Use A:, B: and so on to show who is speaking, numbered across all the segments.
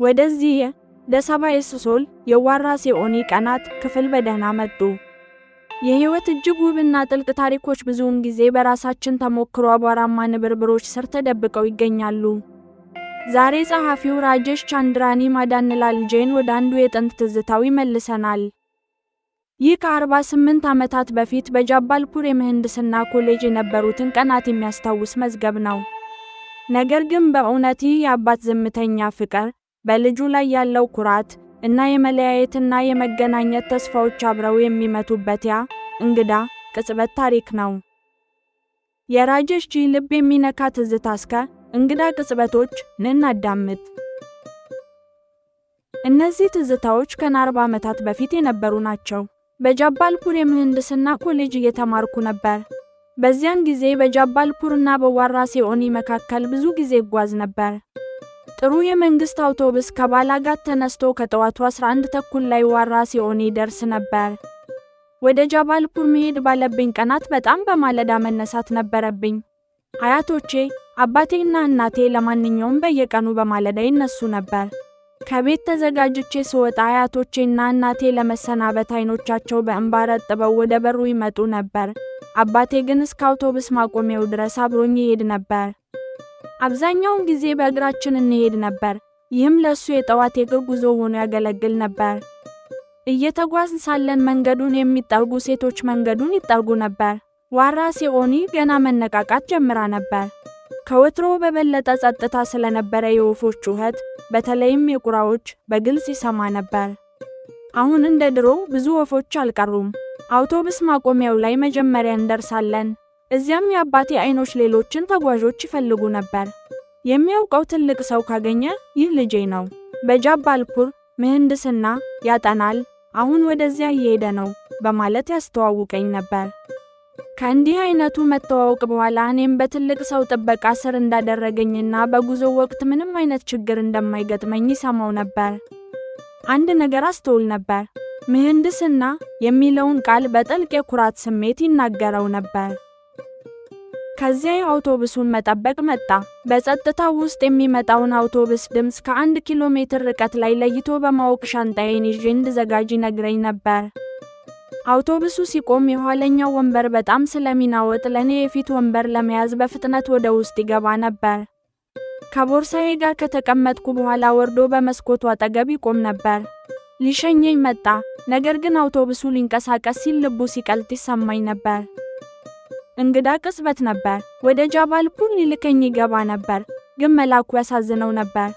A: ወደዚህ የ The Savi's Soul የዋራ ሲኦኒ ቀናት ክፍል በደህና መጡ። የህይወት እጅግ ውብና ጥልቅ ታሪኮች ብዙውን ጊዜ በራሳችን ተሞክሮ አቧራማ ንብርብሮች ስር ተደብቀው ይገኛሉ። ዛሬ ጸሐፊው ራጀሽ ቻንድራኒ ማዳንላል ጄን ወደ አንዱ የጥንት ትዝታው ይመልሰናል። ይህ ከ48 ዓመታት በፊት በጃባልፑር የምህንድስና ኮሌጅ የነበሩትን ቀናት የሚያስታውስ መዝገብ ነው። ነገር ግን በእውነት ይህ የአባት ዝምተኛ ፍቅር፣ በልጁ ላይ ያለው ኩራት እና የመለያየትና የመገናኘት ተስፋዎች አብረው የሚመቱበት ያ እንግዳ ቅጽበት ታሪክ ነው። የራጀሽ ጂ ልብ የሚነካ ትዝታ እስከ እንግዳ ቅጽበቶች እናዳምጥ። እነዚህ ትዝታዎች ከ40 ዓመታት በፊት የነበሩ ናቸው። በጃባልፑር የምህንድስና ኮሌጅ እየተማርኩ ነበር። በዚያን ጊዜ በጃባልፑር እና በዋራ ሲኦኒ መካከል ብዙ ጊዜ እጓዝ ነበር። ጥሩ የመንግስት አውቶቡስ ከባላጋት ተነስቶ ከጠዋቱ 11:30 ላይ ዋራ ሲኦኒ ይደርስ ነበር። ወደ ጃባልፑር መሄድ ባለብኝ ቀናት በጣም በማለዳ መነሳት ነበረብኝ። አያቶቼ፣ አባቴና እናቴ ለማንኛውም በየቀኑ በማለዳ ይነሱ ነበር። ከቤት ተዘጋጅቼ ስወጣ አያቶቼና እናቴ ለመሰናበት አይኖቻቸው በእንባ ረጥበው ወደ በሩ ይመጡ ነበር። አባቴ ግን እስከ አውቶቡስ ማቆሚያው ድረስ አብሮኝ ይሄድ ነበር። አብዛኛውን ጊዜ በእግራችን እንሄድ ነበር። ይህም ለእሱ የጠዋት የእግር ጉዞ ሆኖ ያገለግል ነበር። እየተጓዝን ሳለን መንገዱን የሚጠርጉ ሴቶች መንገዱን ይጠርጉ ነበር። ዋራ ሲኦኒ ገና መነቃቃት ጀምራ ነበር። ከወትሮ በበለጠ ጸጥታ ስለነበረ የወፎች ጩኸት፣ በተለይም የቁራዎች፣ በግልጽ ይሰማ ነበር። አሁን እንደ ድሮ ብዙ ወፎች አልቀሩም። አውቶቡስ ማቆሚያው ላይ መጀመሪያ እንደርሳለን። እዚያም የአባቴ አይኖች ሌሎችን ተጓዦች ይፈልጉ ነበር። የሚያውቀው ትልቅ ሰው ካገኘ "ይህ ልጄ ነው። በጃባልፑር ምህንድስና ያጠናል፣ አሁን ወደዚያ እየሄደ ነው" በማለት ያስተዋውቀኝ ነበር። ከእንዲህ አይነቱ መተዋወቅ በኋላ እኔም በትልቅ ሰው ጥበቃ ስር እንዳደረገኝና በጉዞው ወቅት ምንም አይነት ችግር እንደማይገጥመኝ ይሰማው ነበር። አንድ ነገር አስተውል ነበር። ምህንድስና የሚለውን ቃል በጥልቅ የኩራት ስሜት ይናገረው ነበር። ከዚያ የአውቶቡሱን መጠበቅ መጣ። በጸጥታው ውስጥ የሚመጣውን አውቶቡስ ድምፅ ከ1 ኪሎ ሜትር ርቀት ላይ ለይቶ በማወቅ ሻንጣዬን ይዤ እንድዘጋጅ ይነግረኝ ነበር። አውቶቡሱ ሲቆም የኋለኛው ወንበር በጣም ስለሚናወጥ ለእኔ የፊት ወንበር ለመያዝ በፍጥነት ወደ ውስጥ ይገባ ነበር። ከቦርሳዬ ጋር ከተቀመጥኩ በኋላ ወርዶ በመስኮቱ አጠገብ ይቆም ነበር። ሊሸኘኝ መጣ፣ ነገር ግን አውቶቡሱ ሊንቀሳቀስ ሲል ልቡ ሲቀልጥ ይሰማኝ ነበር። እንግዳ ቅጽበት ነበር። ወደ ጃባልፑር ሊልከኝ ይገባ ነበር፣ ግን መላኩ ያሳዝነው ነበር።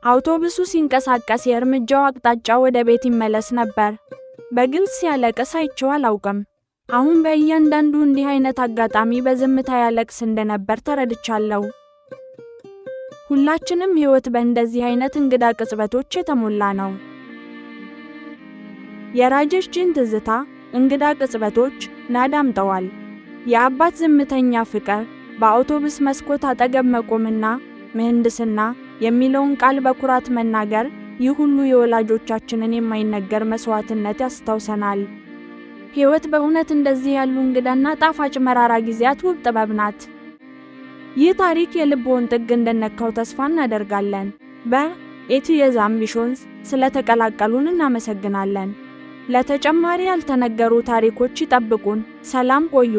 A: አውቶቡሱ ሲንቀሳቀስ የእርምጃው አቅጣጫ ወደ ቤት ይመለስ ነበር። በግልጽ ሲያለቅስ አይቼው አላውቅም። አሁን በእያንዳንዱ እንዲህ አይነት አጋጣሚ በዝምታ ያለቅስ እንደነበር ተረድቻለሁ። ሁላችንም ሕይወት በእንደዚህ አይነት እንግዳ ቅጽበቶች የተሞላ ነው። የራጀሽ ጂን ትዝታ፣ እንግዳ ቅጽበቶች ናዳምጠዋል። የአባት ዝምተኛ ፍቅር፣ በአውቶቡስ መስኮት አጠገብ መቆምና ምህንድስና የሚለውን ቃል በኩራት መናገር፣ ይህ ሁሉ የወላጆቻችንን የማይነገር መስዋዕትነት ያስታውሰናል። ሕይወት በእውነት እንደዚህ ያሉ እንግዳና ጣፋጭ መራራ ጊዜያት ውብ ጥበብ ናት። ይህ ታሪክ የልብዎን ጥግ እንደነካው ተስፋ እናደርጋለን። በ @የዛምቢሾንስ ስለተቀላቀሉን እናመሰግናለን። ለተጨማሪ ያልተነገሩ ታሪኮች ይጠብቁን። ሰላም ቆዩ።